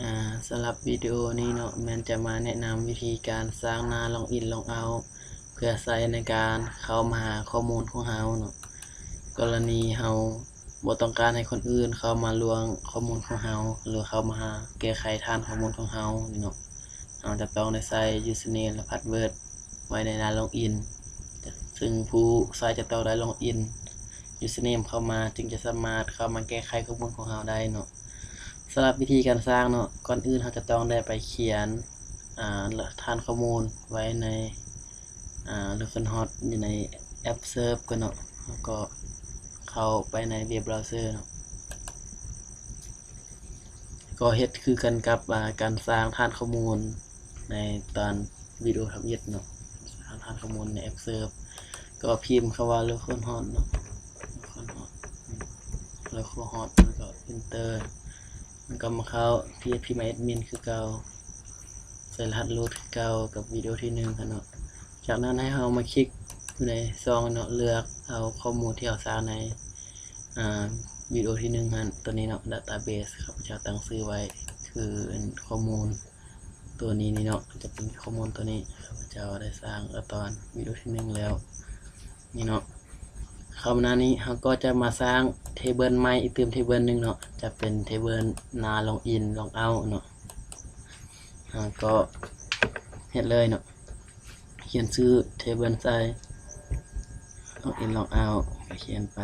ອາ ສຳລັບວິດີໂອນີ້ເນາະ ແມ່ນຈະມາແນະນຳວິທີການສ້າງໜ້າລັອກອິນລັອກເອົາ ເພື່ອໃຊ້ໃນການເຂົ້າມາຫາຂໍ້ມູນຂອງເຮົາເນາະ. ກໍລະນີເຮົາບໍ່ຕ້ອງການໃຫ້ຄົນອື່ນເຂົ້າມາລ່ວງຂໍ້ມູນຂອງເຮົາ ຫຼືເຂົ້າມາຫາແກ້ໄຂຖານຂໍ້ມູນຂອງເຮົານີ້ເນາະ, ເຮົາຈະຕ້ອງໄດ້ໃສ່ username ແລະ password ໄວ້ໃນໜ້າລັອກອິນ ຊຶ່ງຜູ້ໃຊ້ຈະຕ້ອງໄດ້ລັອກອິນ username ເຂົ້າມາ ຈຶ່ງຈະສາມາດເຂົ້າມາແກ້ໄຂຂໍ້ມູນຂອງເຮົາໄດ້ເນາະ. ສຳລັບວິທີການສ້າງເນາະ, ກ່ອນອື່ນເຮົາຈະຕ້ອງໄດ້ໄປຂຽນ ອາ ຖານຂໍ້ມູນໄວ້ໃນ ອາ Localhost ຢູ່ໃນແອັບ Serve ກ່ອນເນາະ, ແລ້ວກໍເຂົ້າໄປໃນເວັບເບຣາເຊີເນາະ. ກໍເຮັດຄືກັນກັບ ອາ ການສ້າງຖານຂໍ້ມູນໃນຕອນວິດີໂອທຳອິດເນາະ, ສ້າງຖານຂໍ້ມູນໃນແອັບ Serve ກໍພິມຄຳວ່າ Localhost ເນາະ, Localhost Localhost ແລ້ວກໍ Enter ແລ້ວກໍມາເຂົ້າ phpMyAdmin ຄືເກົ່າ, ໃສ່ລະຫັດ root ຄືເກົ່າກັບວິດີໂອທີໜຶ່ງຫັ້ນເນາະ. ຈາກນັ້ນໃຫ້ເຮົາມາຄລິກຢູ່ໃນຊ່ອງເນາະ, ເລືອກເອົາຂໍ້ມູນທີ່ເຮົາສ້າງໃນ ອາ ວິດີໂອທີໜຶ່ງຫັ້ນ ຕົວນີ້ເນາະ, Database ຂ້າພະເຈົ້າຕັ້ງຊື່ໄວ້ຄືຂໍ້ມູນຕົວນີ້ນີ້ເນາະ, ຈະເປັນຂໍ້ມູນຕົວນີ້ ຂ້າພະເຈົ້າໄດ້ສ້າງຕອນວິດີໂອທີໜຶ່ງແລ້ວນີ້ເນາະ. ເຂົ້າມາໜ້ານີ້ ເຮົາກໍຈະມາສ້າງ table ໃໝ່ອີກຕື່ມ table ໜຶ່ງເນາະ, ຈະເປັນ table ໜ້າ login logout ເນາະ. ເຮົາກໍເຮັດເລີຍເນາະ, ຂຽນຊື່ table ໃສ່ login logout ກໍຂຽນໄປ.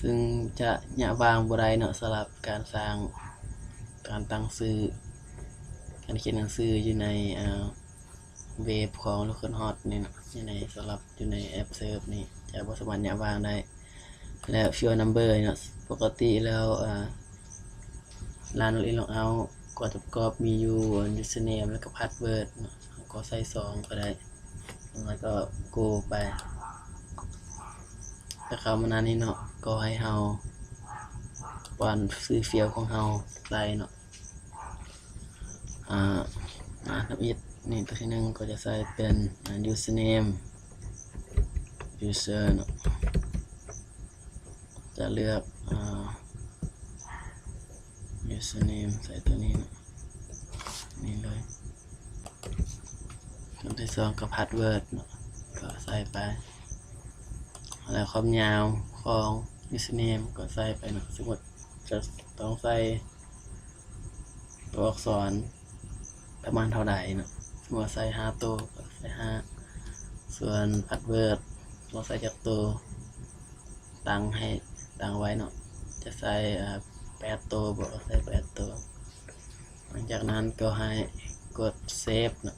ຊຶ່ງຈະຍະຫວ່າງບໍ່ໄດ້ເນາະ, ສຳລັບການສ້າງ ການຕັ້ງຊື່ ການຂຽນໜັງສືຢູ່ໃນ ອາ ເວັບຂອງ Localhost ນີ້ເນາະ, ຢູ່ໃນ ສຳລັບຢູ່ໃນແອັບ Serve ນີ້ ຈະບໍ່ສາມາດຍະຫວ່າງໄດ້. ແລະ file number ເນາະ, ປົກກະຕິແລ້ວ ອາ login logout ກໍຈະປະກອບມີຢູ່ username ແລ້ວກໍ password ເນາະ, ເຮົາກໍໃສ່ສອງກໍໄດ້ ແລ້ວກໍ go ໄປ. ແລ້ວເຂົ້າມາໜ້ານີ້ເນາະ, ກໍໃຫ້ເຮົາປ້ອນຊື່ file ຂອງເຮົາໃສ່ເນາະ. ອາ ອາ ທຳອິດນີ້ ຕົວທີໜຶ່ງກໍຈະໃສ່ເປັນ ອາ username user ເນາະ, ຈະເລືອກ ອາ username ໃສ່ຕົວນີ້ເນາະ, ນີ້ເລີຍ. ຕົວທີສອງກໍ password ເນາະ, ກໍໃສ່ໄປ. ແລ້ວຄວາມຍາວຂອງ username ກໍໃສ່ໄປເນາະ, ສົມມຸດຈະຕ້ອງໃສ່ ຕົວອັກສອນປະມານເທົ່າໃດເນາະ, ສົມມຸດວ່າໃສ່ຫ້າໂຕກໍໃສ່ຫ້າ, ສ່ວນ password ຕ້ອງໃສ່ຈັກໂຕ ຕັ້ງໃຫ້ ຕັ້ງໄວ້ເນາະ, ຈະໃສ່ ອາ ແປດໂຕບໍ ກໍໃສ່ແປດໂຕ. ຫຼັງຈາກນັ້ນກໍໃຫ້ກົດ save ເນາະ.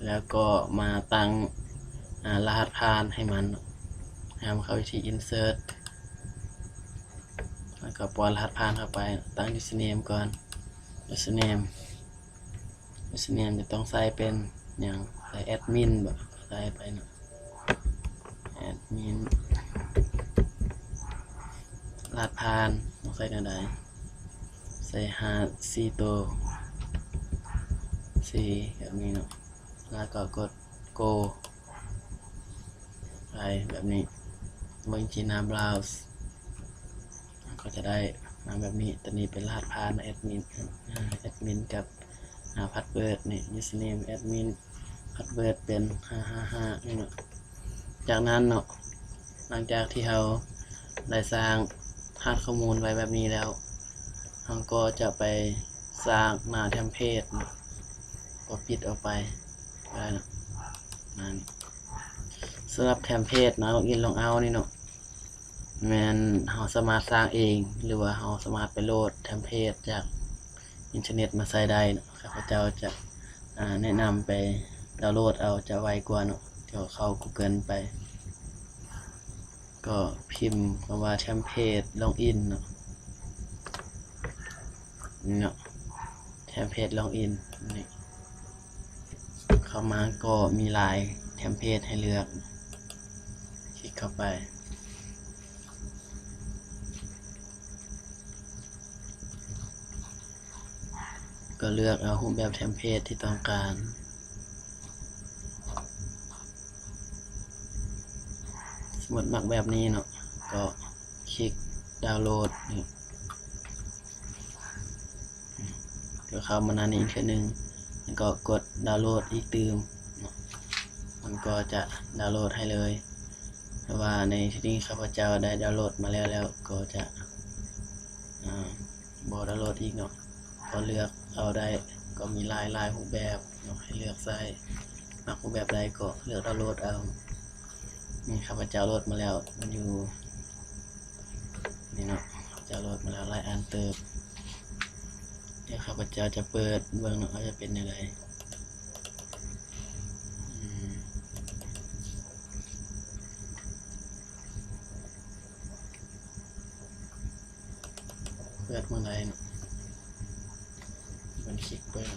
ແລ້ວກໍມາຕັ້ງ ອາ ລະຫັດຜ່ານໃຫ້ມັນເນາະ, ໃຫ້ເຮົາມາເຂົ້າທີ່ insert ແລ້ວກໍປ້ອນລະຫັດຜ່ານເຂົ້າໄປ, ຕັ້ງ username ກ່ອນ, username username ຈະຕ້ອງໃສ່ເປັນຫຍັງ, ໃສ່ admin ບໍ ໃສ່ໄປເນາະ. admin ລະຫັດຜ່ານຕ້ອງໃສ່ແນວໃດ? ໃສ່ຫ້າ ສີ່ໂຕ ສີ່ ແບບນີ້ເນາະ, ແລ້ວກໍກົດ go ໄປແບບນີ້, ເບິ່ງທີ່ໜ້າ browse ກໍຈະໄດ້ມາແບບນີ້. ຕົວນີ້ເປັນລະຫັດຜ່ານ admin admin ກັບ ອາ password ນີ້ username admin password ເປັນຫ້າຫ້າຫ້ານີ້ເນາະ. ຈາກນັ້ນເນາະ, ຫຼັງຈາກທີ່ເຮົາໄດ້ສ້າງຖານຂໍ້ມູນໄວ້ແບບນີ້ແລ້ວ, ເຮົາກໍຈະໄປສ້າງໜ້າ template ເນາະ, ກໍປິດອອກໄປກໍໄດ້ເນາະ. ນັ້ນ ສຳລັບ template ໜ້າ login logout ນີ້ເນາະ, ແມ່ນເຮົາສາມາດສ້າງເອງ ຫຼືວ່າເຮົາສາມາດໄປໂຫຼດ template ຈາກອິນເຕີເນັດມາໃຊ້ໄດ້ເນາະ. ຂ້າພະເຈົ້າຈະ ອາ ແນະນຳໄປດາວໂຫຼດເອົາ ຈະໄວກວ່າເນາະ, ເຈົ້າເຂົ້າ Google ໄປ ກໍພິມຄຳວ່າ template login ເນາະ, ນີ້ເນາະ template login ນີ້. ເຂົ້າມາກໍມີຫຼາຍ template ໃຫ້ເລືອກ, ຄລິກເຂົ້າໄປ. ກໍເລືອກເອົາຮູບແບບເທັມເພດທີ່ຕ້ອງການ. ສົມມຸດມັກແບບນີ້ເນາະ ກໍຄລິກດາວໂຫຼດນີ້ ກໍເຂົ້າມາໜ້ານີ້ອີກເທື່ອໜຶ່ງ ແລ້ວກໍກົດດາວໂຫຼດອີກຕື່ມເນາະ ມັນກໍຈະດາວໂຫຼດໃຫ້ເລີຍ. ແຕ່ວ່າໃນທີ່ນີ້ຂ້າພະເຈົ້າໄດ້ດາວໂຫຼດມາແລ້ວ ແລ້ວກໍຈະ ອາ ບໍ່ດາວໂຫຼດອີກເນາະ ກໍເລືອກເອົາໄດ້ ກໍມີຫຼາຍໆຮູບແບບເນາະ ໃຫ້ເລືອກໃຊ້ ມັກຮູບແບບໃດກໍເລືອກດາວໂຫຼດເອົາ. ນີ້ຂ້າພະເຈົ້າໂຫຼດມາແລ້ວ ມັນຢູ່ນີ້ເນາະ ຂ້າພະເຈົ້າໂຫຼດມາແລ້ວຫຼາຍອັນເຕີບ. ດຽວຂ້າພະເຈົ້າຈະເປີດເບິ່ງເນາະ ວ່າຈະເປັນແນວໃດ. ອືມ ເປີດເມື່ອໃດເນາະ ມັນຄລິກເປີດ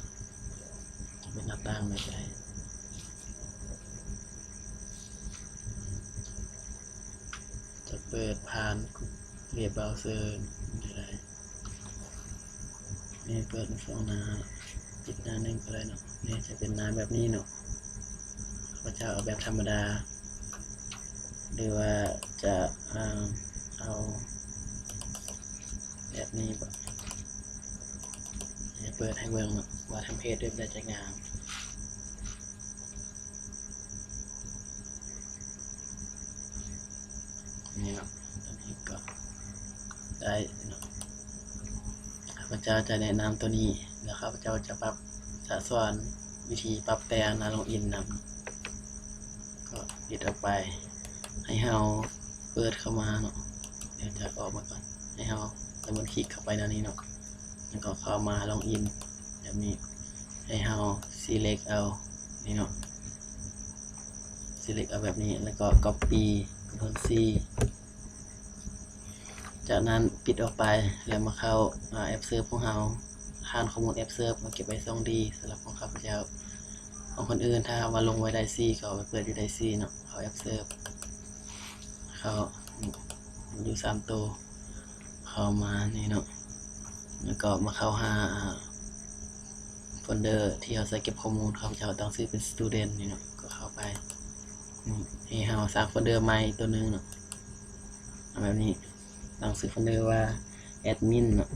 ເປັນໜ້າຕ່າງແບບໃດ? ຈະເປີດຜ່ານເວັບເບຣາເຊີໄດ້. ນີ້ເປີດສອງໜ້າ ອີກໜ້າໜຶ່ງກໍໄດ້ເນາະ. ນີ້ຈະເປັນໜ້າແບບນີ້ເນາະ. ຂ້າພະເຈົ້າເອົາແບບທຳມະດາ ຫຼືວ່າຈະ ເອົາ ເອົາແບບນີ້ບໍ? ໃຫ້ເປີດໃຫ້ເບິ່ງເນາະ ວ່າເທັມເພດແບບໃດຈະງາມ. ນີ້ເນາະ ຕອນນີ້ກໍໄດ້ເນາະ. ຂ້າພະເຈົ້າຈະແນະນຳໂຕນີ້ ແລ້ວຂ້າພະເຈົ້າຈະປັບ ຈະສອນວິທີປັບແຕ່ງໜ້າລັອກອິນນຳ. ກໍປິດອອກໄປ ໃຫ້ເຮົາເປີດເຂົ້າມາເນາະ. ດຽວຈະອອກມາກ່ອນ ໃຫ້ເຮົາດັບເບິນຄລິກເຂົ້າໄປແນວນີ້ເນາະ ແລ້ວກໍເຂົ້າມາລັອກອິນແບບນີ້ ໃຫ້ເຮົາຊີເລັກເອົານີ້ເນາະ ຊີເລັກເອົາແບບນີ້ ແລ້ວກໍກັອບປີ້ ຄອນໂທຣນຊີ ຈາກນັ້ນປິດອອກໄປ ແລ້ວມາເຂົ້າ ອາ ແອັບເສີບຂອງເຮົາ ຖານຂໍ້ມູນແອັບເສີບ ມາເກັບໄວ້ຊ່ອງດີ ສຳລັບຂອງຂ້າພະເຈົ້າ. ຂອງຄົນອື່ນ ຖ້າຫາກວ່າລົງໄວ້ໄດ້ສີ່ ກໍເອົາໄປເປີດຢູ່ໄດ້ສີ່ເນາະ. ເຂົ້າແອັບເສີບ ເຂົ້າ ມັນຢູ່ສາມໂຕ ເຂົ້າມານີ້ເນາະ ແລ້ວກໍມາເຂົ້າຫາ ອາ ໂຟນເດີທີ່ເຮົາໃຊ້ເກັບຂໍ້ມູນ. ຂ້າພະເຈົ້າຕັ້ງຊື່ເປັນສະຕູເດັນນີ້ເນາະ ກໍເຂົ້າໄປ. ອືມ ໃຫ້ເຮົາສ້າງໂຟນເດີໃໝ່ໂຕໜຶ່ງເນາະ ເອົາແບບນີ້ ຕັ້ງຊື່ໂຟນເດີວ່າແອັດມິນເນາະ.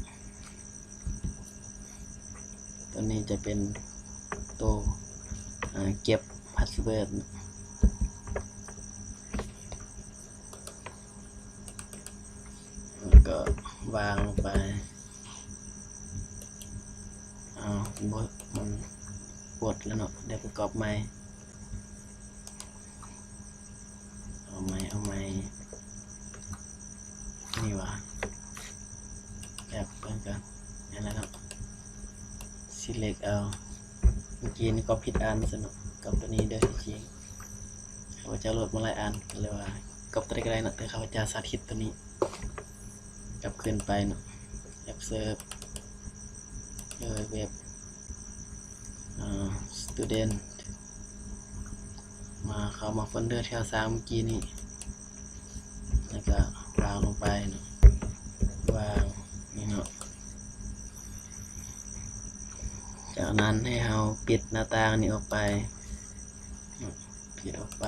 ໂຕນີ້ຈະເປັນໂຕ ອາ ເກັບພາສເວີດ ແລ້ວກໍວາງລົງໄປ. ເອົາ ບໍ່ ມັນປົດແລ້ວເນາະ ດຽວໄປກອບໃໝ່. ເອົາໃໝ່ ເອົາໃໝ່ ນີ້ຫວາ ແອັບເບິ່ງກັນ ແມ່ນແລ້ວເນາະ ຊີເລັກເອົາ. ເມື່ອກີ້ນີ້ກໍຜິດອັນຊະເນາະ ກັອບໂຕນີ້ເດີ. ທີ່ຈິງຂ້າພະເຈົ້າໂຫຼດມາຫຼາຍອັນ ກໍເລີຍວ່າກັອບໂຕໃດກໍໄດ້ເນາະ ແຕ່ຂ້າພະເຈົ້າສາທິດໂຕນີ້. ກັບຄືນໄປເນາະ ແອັບເສີບ ເອີ ເວັບ ອາ ສະຕູເດັນ ມາ ເຂົ້າມາໂຟນເດີທີ່ເຮົາສ້າງເມື່ອກີ້ນີ້ ແລ້ວກະວາງລົງໄປເນາະ ວາງນີ້ເນາະ. ຈາກນັ້ນໃຫ້ເຮົາປິດໜ້າຕ່າງນີ້ອອກໄປ ປິດອອກໄປ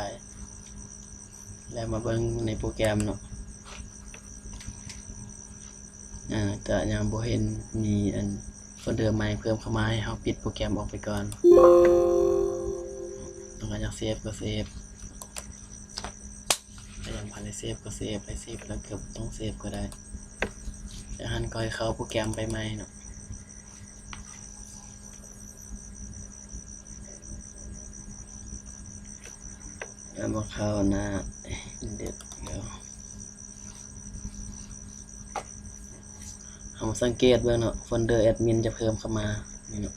ແລ້ວມາເບິ່ງໃນໂປຣແກຣມເນາະ. ອາ ຈະຍັງບໍ່ເຫັນມີອັນໂຟນເດີໃໝ່ເພີ່ມເຂົ້າມາ ໃຫ້ເຮົາປິດໂປຣແກຣມອອກໄປກ່ອນ. ຕ້ອງການຢາກເຊບກໍເຊບ ຖ້າຍັງບໍ່ທັນໄດ້ເຊບກໍເຊບ ໄດ້ເຊບແລ້ວກໍບໍ່ຕ້ອງເຊບກໍໄດ້. ຈາກນັ້ນກໍໃຫ້ເຂົ້າໂປຣແກຣມໄປໃໝ່ເນາະ. ແລ້ວມາເຂົ້າໜ້າອິນເດັກ ດຽວເຮົາມາສັງເກດເບິ່ງເນາະ ໂຟນເດີແອັດມິນຈະເພີ່ມເຂົ້າມານີ້ເນາະ.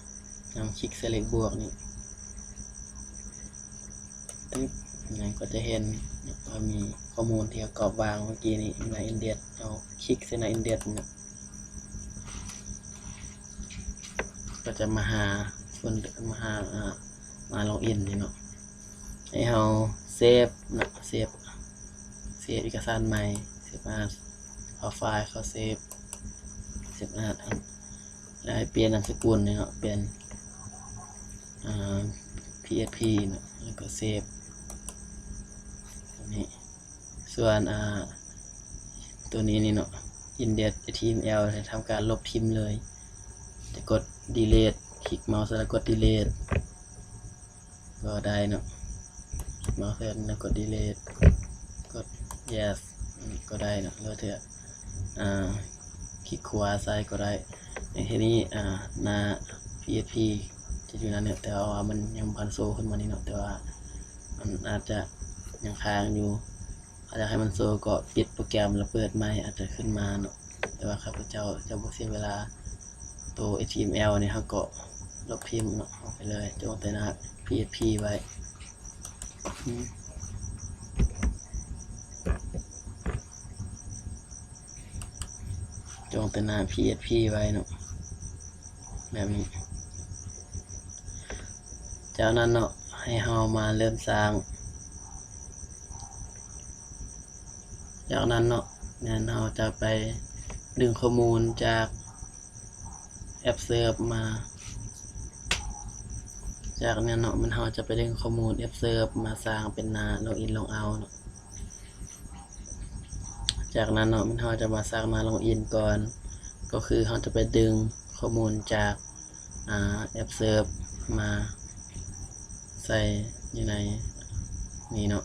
ເຮົາຄລິກໃສ່ເລກບວກນີ້ ຕຶບ ຫຍັງກໍຈະເຫັນວ່າມີຂໍ້ມູນທີ່ເຮົາກອບວາງເມື່ອກີ້ນີ້ໃນອິນເດັກ. ເຮົາຄລິກໃສ່ໃນອິນເດັກນີ້ເນາະ ກໍຈະມາຫາ ເພິ່ນມາຫາ ອາ ມາລັອກອິນນີ້ເນາະ. ໃຫ້ເຮົາເຊບເນາະ ເຊບ ເຊບເອກະສານໃໝ່ ເຊບອາດ ເອົາໄຟລ໌ເຂົ້າເຊບ ເຊບອາດ. ແລ້ວໃຫ້ປ່ຽນນາມສະກຸນນີ້ເນາະ ປ່ຽນ ອ່າ ພີເອັດພີເນາະ ແລ້ວກໍເຊບ ແບບນີ້. ສ່ວນ ອ່າ ຕົວນີ້ນີ້ເນາະ index html ໃຫ້ທຳການລົບຖິ້ມເລີຍ ຈະກົດ delete ຄລິກເມົາສ໌ແລ້ວກົດ delete ກໍໄດ້ເນາະ ຄລິກເມົາສ໌ແລ້ວກົດ delete ກົດ yes ກໍໄດ້ເນາະ ແລ້ວເທື່ອ ອ່າ ຄລິກຂວາໃສ່ກໍໄດ້. ໃນທີ່ນີ້ ອ່າ ໜ້າພີເອັດພີຈະຢູ່ໜ້ານີ້ ແຕ່ວ່າມັນຍັງບໍ່ທັນໂຊຂຶ້ນມານີ້ເນາະ ແຕ່ວ່າມັນອາດຈະຍັງຄ້າງຢູ່. ຖ້າຢາກໃຫ້ມັນໂຊກໍປິດໂປຣແກຣມແລ້ວເປີດໃໝ່ ອາດຈະຂຶ້ນມາເນາະ ແຕ່ວ່າຂ້າພະເຈົ້າຈະບໍ່ເສຍເວລາ. ໂຕ html ນີ້ເຮົາກໍລົບຖິ້ມເນາະ ອອກໄປເລີຍ ຈົ່ງແຕ່ໜ້າພີເອັດພີໄວ້ ອືມ ຈົ່ງແຕ່ໜ້າພີເອັດພີໄວ້ເນາະ ແບບນີ້. ຈາກນັ້ນເນາະ ໃຫ້ເຮົາມາເລີ່ມສ້າງ ຈາກນັ້ນເນາະ ແມ່ນເຮົາຈະໄປດຶງຂໍ້ມູນຈາກແອັບເສີບມາ ຈາກນັ້ນເນາະ ແມ່ນເຮົາຈະໄປດຶງຂໍ້ມູນແອັບເສີບມາສ້າງເປັນໜ້າ login logout ເນາະ. ຈາກນັ້ນເນາະ ແມ່ນເຮົາຈະມາສ້າງໜ້າ login ກ່ອນ ກໍຄືເຮົາຈະໄປດຶງຂໍ້ມູນຈາກ ອ່າ ແອັບເສີບມາໃສ່ຢູ່ໃນນີ້ເນາະ.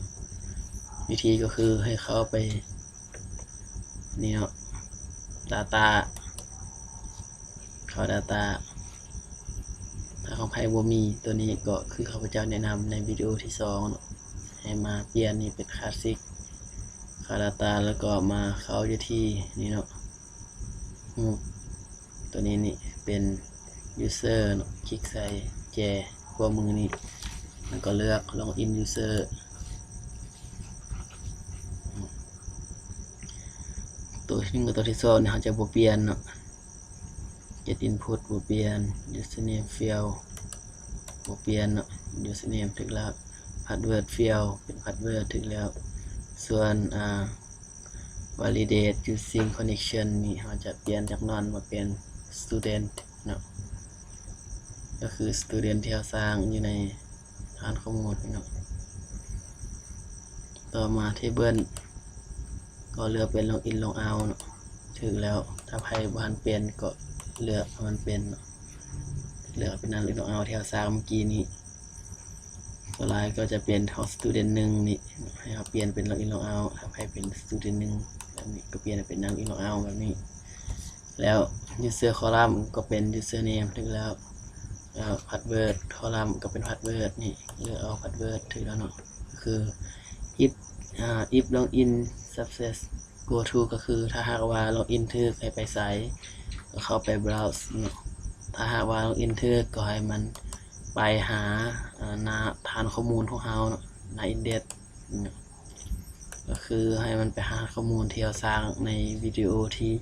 ວິທີກໍຄືໃຫ້ເຂົ້າໄປນີ້ເນາະ data ເຂົ້າ data ຖ້າຂອງໃຜບໍ່ມີຕົວນີ້ ກໍຄືຂ້າພະເຈົ້າແນະນຳໃນວິດີໂອທີສອງເນາະ ໃຫ້ມາປ່ຽນນີ້ເປັນ classic ເຂົ້າ data ແລ້ວກໍມາເຂົ້າຢູ່ທີ່ນີ້ເນາະ ຮູບ ຕົວນີ້ນີ້ເປັນ user ເນາະ ຄລິກໃສ່ແຈຂວາມືນີ້ ແລ້ວກໍເລືອກ login user. ຕົວທີໜຶ່ງກັບຕົວທີສອງນີ້ເຮົາຈະບໍ່ປ່ຽນເນາະ get input ບໍ່ປ່ຽນ username field ບໍ່ປ່ຽນເນາະ username ຖືກແລ້ວ password field ເປັນ password ຖືກແລ້ວ. ສ່ວນ ອ່າ validate using connection ນີ້ເຮົາຈະປ່ຽນຈາກ none ມາເປັນ student ເນາະ ກໍຄື student ທີ່ເຮົາສ້າງຢູ່ໃນຖານຂໍ້ມູນເນາະ. ຕໍ່ມາ table ກໍເລືອກເປັນ login logout ເນາະ ຖືກແລ້ວ. ຖ້າໃຜບໍ່ທັນປ່ຽນກໍເລືອກໃຫ້ມັນເປັນເນາະ ເລືອກເປັນ login logout ທີ່ເຮົາສ້າງເມື່ອກີ້ນີ້. ສ່ວນຫຼາຍກໍຈະເປັນຂອງ student ໜຶ່ງນີ້ ໃຫ້ເຮົາປ່ຽນເປັນ login logout ຖ້າໃຜເປັນ student ໜຶ່ງແບບນີ້ ກໍປ່ຽນເປັນ login logout ແບບນີ້. ແລ້ວ user column ກໍເປັນ username ຖືກແລ້ວ ແລ້ວ password column ກໍເປັນ password ນີ້ ເລືອກເອົາ password ຖືກແລ້ວເນາະ. ກໍຄື if ອ່າ if login success go to ກໍຄື ຖ້າຫາກວ່າ login ຖືກໃຫ້ໄປໃສ ກໍເຂົ້າໄປ browse ເນາະ. ຖ້າຫາກວ່າ login ຖືກ ກໍໃຫ້ມັນໄປຫາ ເອີ ໜ້າຖານຂໍ້ມູນຂອງເຮົາເນາະ ໜ້າ index ເນາະ ກໍຄືໃຫ້ມັນໄປຫາຂໍ້ມູນທີ່ເຮົາສ້າງໃນວິດີໂອທີ່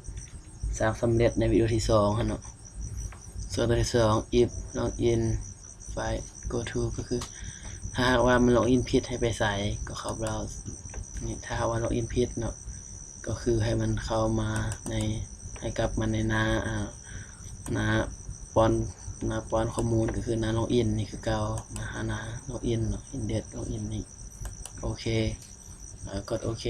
ສ້າງສຳເລັດໃນວິດີໂອທີສອງຫັ້ນເນາະ. ສ່ວນຕົວທີສອງ if login fail go to ກໍຄື ຖ້າຫາກວ່າມັນ login ຜິດໃຫ້ໄປໃສ ກໍເຂົ້າ browse ນີ້. ຖ້າຫາກວ່າ login ຜິດເນາະ ກໍຄືໃຫ້ມັນເຂົ້າມາໃນ ໃຫ້ກັບມາໃນໜ້າ ອ່າ ໜ້າປ້ອນ ໜ້າປ້ອນຂໍ້ມູນ ກໍຄືໜ້າ login ນີ້ຄືເກົ່າ ມາຫາໜ້າ login ເນາະ index login ນີ້. ໂອເຄ ເອີ ກົດໂອເຄ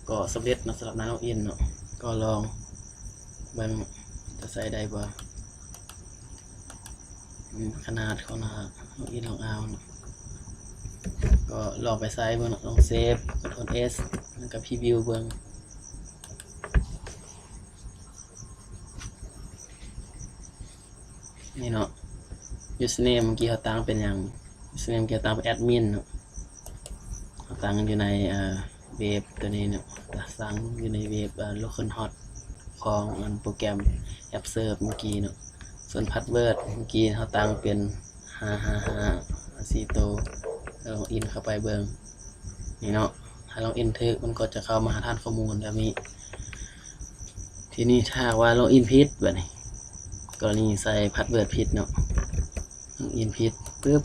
ກໍສຳເລັດເນາະ ສຳລັບໜ້າ login ເນາະ. ກໍລອງເບິ່ງຈະໃຊ້ໄດ້ບໍ່ ຂະໜາດຂອງໜ້າ login logout ເນາະ. ກໍລອງໄປໃຊ້ເບິ່ງເນາະ ລອງ save ກົດ Ctrl S ແລ້ວກໍ preview ເບິ່ງ. ນີ້ເນາະ username ເມື່ອກີ້ເຮົາຕັ້ງເປັນຫຍັງ? username ເຮົາຕັ້ງເປັນ admin ເນາະ ເຮົາຕັ້ງຢູ່ໃນ ເອີ ເວັບຕົວນີ້ເນາະ ຕັ້ງຢູ່ໃນເວັບ ເອີ localhost ຂອງອັນໂປຣແກຣມ AppServe ເມື່ອກີ້ເນາະ. ສ່ວນ password ເມື່ອກີ້ເຮົາຕັ້ງເປັນ ຫ້າຫ້າຫ້າ ສີ່ໂຕ ລອງ login ເຂົ້າໄປເບິ່ງ ນີ້ເນາະ. ຖ້າ login ຖືກ ມັນກໍຈະເຂົ້າມາຫາຖານຂໍ້ມູນແບບນີ້. ທີນີ້ຖ້າຫາກວ່າ login ຜິດ ບາດນີ້ ກໍລະນີໃສ່ password ຜິດເນາະ login ຜິດປຶບ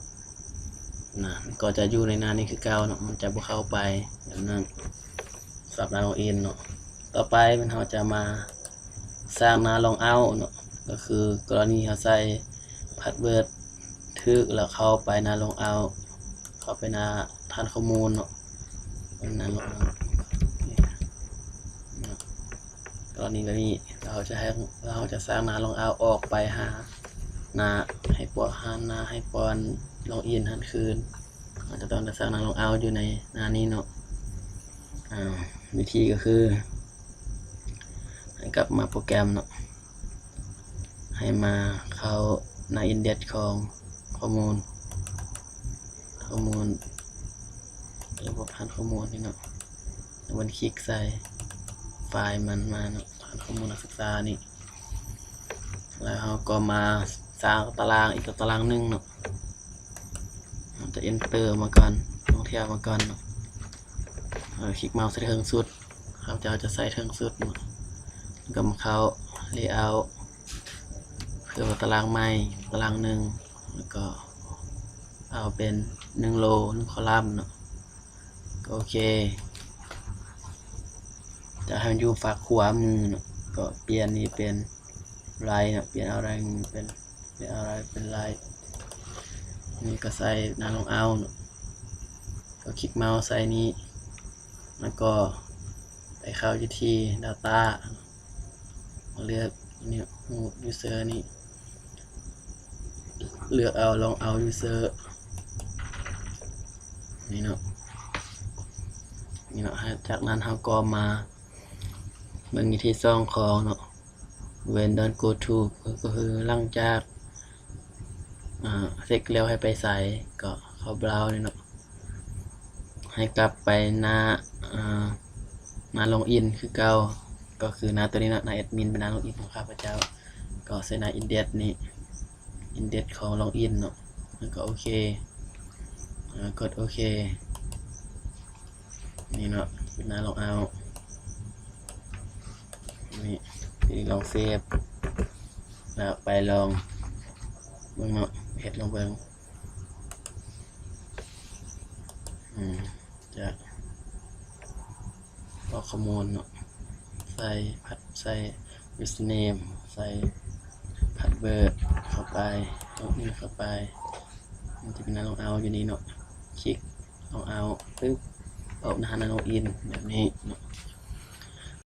ນະ ມັນກໍຈະຢູ່ໃນໜ້ານີ້ຄືເກົ່າເນາະ ມັນຈະບໍ່ເຂົ້າໄປແບບນັ້ນ ສຳລັບໜ້າ login ເນາະ. ຕໍ່ໄປແມ່ນເຮົາຈະມາ ສ້າງໜ້າ Logout ເນາະ ກໍຄືກໍລະນີເຮົາໃສ່ພາສເວີດຖືກ ແລ້ວເຂົ້າໄປໜ້າ Logout ເຂົ້າໄປໜ້າຖານຂໍ້ມູນເນາະ ເປັນໜ້າ Logout ເນາະ. ກໍລະນີແບບນີ້ ເຮົາຈະໃຫ້ ເຮົາຈະສ້າງໜ້າ Logout ອອກໄປຫາໜ້າ ໃຫ້ປອນ ຫາໜ້າ ໃຫ້ປອນ Login ຫັ້ນຄືນ. ເຮົາຈະຕ້ອງໄດ້ສ້າງໜ້າ Logout ຢູ່ໃນໜ້ານີ້ເນາະ. ອາ ວິທີກໍຄື ໃຫ້ກັບມາໂປຣແກຣມເນາະ ໃຫ້ມາເຂົ້າໜ້າ Index ຂອງຂໍ້ມູນ ຂໍ້ມູນ ລະບົບຖານຂໍ້ມູນນີ້ເນາະ ແລ້ວມັນຄລິກໃສ່ໄຟລ໌ມັນມາເນາະ ຖານຂໍ້ມູນນັກສຶກສານີ້ ແລ້ວເຮົາກໍມາສ້າງຕາລາງອີກຕາລາງໜຶ່ງເນາະ. ເຮົາຈະ Enter ມາກ່ອນ ລົງແຖວມາກ່ອນເນາະ. ເຮົາຄລິກເມົາສ໌ໃສ່ເທິງສຸດ ຂ້າພະເຈົ້າຈະໃສ່ເທິງສຸດເນາະ. ແລ້ວກໍມາເຂົ້າ Layout ເພື່ອວ່າຕາລາງໃໝ່ ຕາລາງໜຶ່ງ ແລ້ວກໍເອົາເປັນໜຶ່ງ row ໜຶ່ງ column ເນາະ. ກໍໂອເຄ ຈະໃຫ້ມັນຢູ່ຟາກຂວາມືເນາະ ກໍປ່ຽນນີ້ເປັນ right ເນາະ ປ່ຽນເອົາ right ເປັນ ປ່ຽນເອົາ right ເປັນ right. ນີ້ກໍໃສ່ໜ້າ Logout ເນາະ ກໍຄລິກເມົາສ໌ໃສ່ນີ້ ແລ້ວກໍໄປເຂົ້າຢູ່ທີ່ Data ເລືອກນີ້ Root User ນີ້ ເລືອກເອົາ Logout User ນີ້ເນາະ ນີ້ເນາະ. ຈາກນັ້ນເຮົາກໍມາເບິ່ງວິທີສອງຂອງເນາະ When done go to ກໍຄືຫຼັງຈາກ ອາ ເຊັກແລ້ວໃຫ້ໄປໃສ ກໍເຂົ້າ Browse ນີ້ເນາະ ໃຫ້ກັບໄປໜ້າ ອາ ໜ້າ Login ຄືເກົ່າ ກໍຄືໜ້າຕົວນີ້ເນາະ ໜ້າແອັດມິນ ເປັນໜ້າ Login ຂອງຂ້າພະເຈົ້າ ກໍໃສ່ໜ້າ Index ນີ້ Index ຂອງ Login ເນາະ ແລ້ວກໍໂອເຄ ອາ ກົດໂອເຄ ນີ້ເນາະ ເປັນໜ້າ Logout ນີ້ ທີນີ້ລອງເຊບ ແລ້ວໄປລອງເບິ່ງເນາະ ເຮັດລອງເບິ່ງ ອືມ ຈະ ກອກຂໍ້ມູນເນາະ ໃສ່ ພາສ ໃສ່ username ໃສ່ password ເຂົ້າໄປ ລົບນີ້ເຂົ້າໄປ ມັນຈະເປັນໜ້າ Logout ຢູ່ນີ້ເນາະ ຄລິກ Logout ປຶບ ອອກໜ້າ Login ແບບນີ້ເນາະ.